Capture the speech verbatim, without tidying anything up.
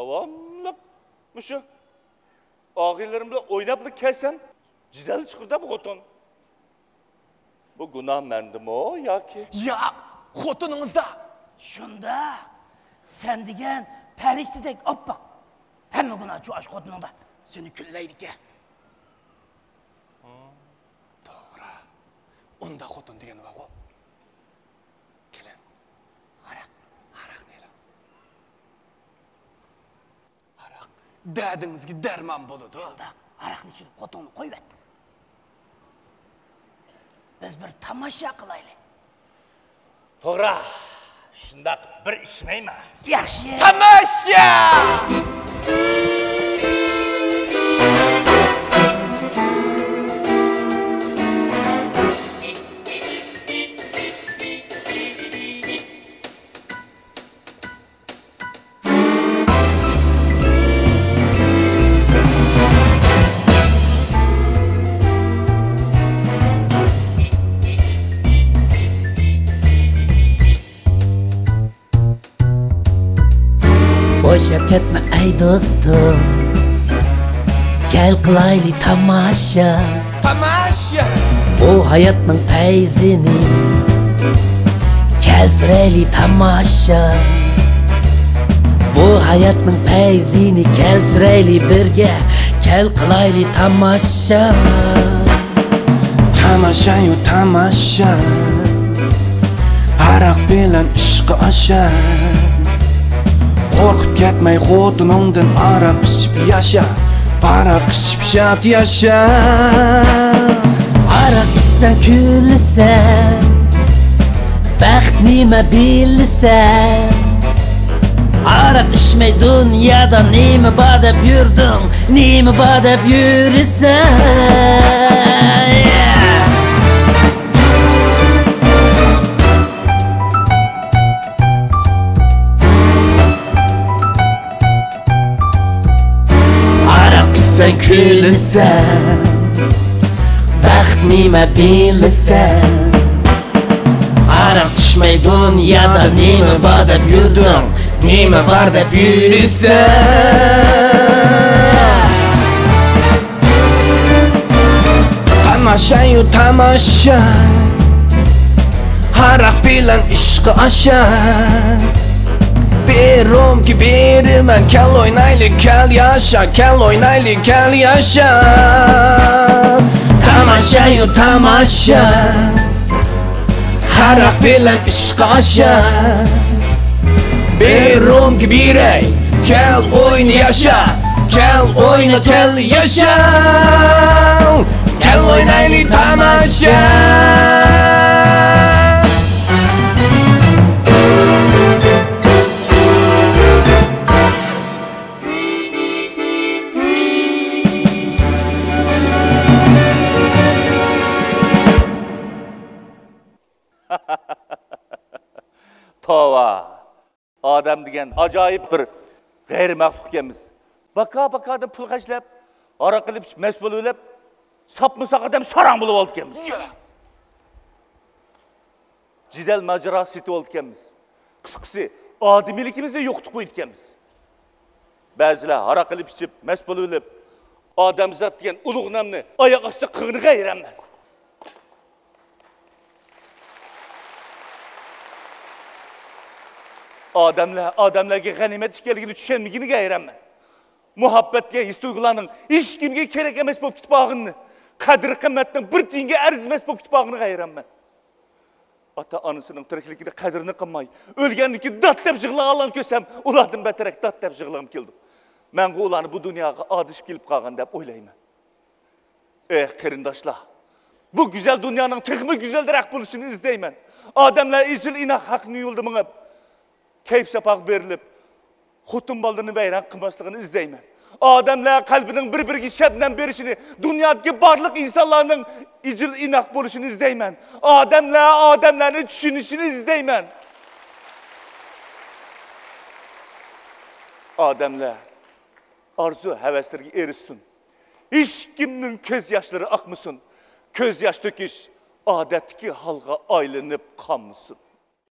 داۋاملىق مۇشۇ ئاغىنىلىرىم بىلەن ئويناپلا كەلسەم، جېدەل چىقىرىدۇ بۇ خوتۇن. بۇ گۇناھ مەندىمۇ ياكى؟ ياق، خوتۇنىڭىزدا. شۇنداق. سەن دېگەن پەرىشتىدەك ئاپئاق. ھەممە گۇناھ شۇ ئاشۇ خوتۇنۇڭدا. سېنى كۈنلەيدىكەن. توغرا. ئۇنداق خوتۇن دېگەن بارغۇ. كېلىڭ. ھاراق، ھاراقنى ئېلىڭ. ھاراق دەردىڭىزگە دەرمان بولىدۇ. شۇنداق، ھاراقنى ئىچىپ خوتۇننى قويۇۋەت. بىز بىر تاماشا قىلايلى. توغرا، شۇنداق بىر ئىچمەيمەن. ياخشى. تاماشا! بوشاپ كەتمە ئەي دوستۇم، كەل قىلايلى تاماشا. تاماشا! بۇ ھاياتنىڭ پەيزىنى كەل سۈرەيلى تاماشا. بۇ ھاياتنىڭ پەيزىنى كەل سۈرەيلى بىرگە، كەل قىلايلى تاماشا. تاماشايۇ تاماشا، ھاراق بىلەن ئىشقا ئاشا. قورقۇپ كەتمەي خوتۇنۇڭدىن، ھاراق ئىچىپ ياشا، ھاراق ئىچىپ شاد ياشا. ھاراق ئىچسەڭ كۈلىسەن، بەخت نېمە بىلىسەن؟ ھاراق ئىچمەي دۇنيادا نېمە بار دەپ يۈردۈڭ؟ نېمە بار دەپ يۈرىسەن؟ ھاراق ئىچسەڭ كۈلىسەن، بەخت نېمە بىلىسەن؟ ھاراق ئىچمەي دۇنيادا نېمە بار دەپ يۈردۈڭ؟ نېمە بار دەپ يۈرىسەن؟ تاماشايۇ تاماشا، ھاراق بىلەن ئىشقا ئاشا. بىر رومكا بېرىمەن، كەل ئوينايلى، كەل ياشا، كەل ئوينايلى، كەل ياشا. تاماشايۇ تاماشا، ھاراق بىلەن ئىشقا ئاشا. بىر رومكا بېرەي، كەل ئوينا ياشا، كەل ئوينا، كەل ياشا. كەل ئوينايلى تاماشا. توۋا! ئادەم دېگەن ئاجايىپ بىر غەيرىي مەخلۇق ئىكەنمىز. باكا-باكادىن پۇل خەجلەپ، ھاراق ئېلىپ ئىچىپ مەست بولۇۋېلىپ، ساپمۇ ساق ئادەم ساراڭ بولۇۋالىدىكەنمىز. جېدەل ماجىرا سېتىۋالىدىكەنمىز. قىسقىسى، ئادىمىيلىكىمىزنى يوقىتىپ قويىدىكەنمىز. بەزىلەر ھاراق ئېلىپ ئىچىپ مەست بولۇۋېلىپ، ئادەمزات دېگەن ئۇلۇغ نامنى ئاياق ئاستىدا قىلغىنىغا ھەيرانمەن. ئادەملەر ئادەملەرگە غەنىيمەت ئىكەنلىكىنى چۈشەنمىگىنىگە ھەيرانمەن. مۇھەببەتكە، ھېس-تۇيغۇلارنىڭ ھېچكىمگە كېرەك ئەمەس بولۇپ كېتىپ قالغىنىنى، قەدىر-قىممەتنىڭ بىر تىيىنگە ئەرزىمەس بولۇپ كېتىپ قالغىنىغا ھەيرانمەن. ئاتا-ئانىسىنىڭ تىرىكلىكىدە قەدرىنى قىلماي، ئۆلگەندىن كېيىن دات دەپ يىغلىغانلارنى كۆرسەم، ئۇلاردىن بەترەك دات دەپ يىغلىغۇم كېلىدۇ. مەنغۇ ئۇلارنى بۇ دۇنياغا ئادىشىپ كېلىپ قالغان دەپ ئويلايمەن. ئېھ، قېرىنداشلار، بۇ گۈزەل دۇنيانىڭ تېخىمۇ گۈزەلرەك بولۇشىنى ئىزدەيمەن. ئادەملەر ئېجىل-ئىناق ھەقنىڭ يولىدا مېڭىپ، كەيپ-ساپاغا بېرىلىپ، خوتۇن-بالىلىرىنى ۋەيران قىلماسلىقىنى ئىزدەيمەن. ئادەملەر قەلبىنىڭ بىر-بىرىگە شەبنەم بېرىشىنى، دۇنيادىكى بارلىق ئىنسانلارنىڭ ئېجىل-ئىناق بولۇشىنى ئىزدەيمەن. ئادەملەر ئادەملەرنى چۈشىنىشىنى ئىزدەيمەن. ئادەملەر ئارزۇ-ھەۋەسلىرىگە ئېرىشسۇن. ھېچكىمنىڭ كۆز ياشلىرى ئاقمىسۇن. كۆز ياش تۆكۈش ئادەتتىكى ھالغا ئايلىنىپ قالمىسۇن.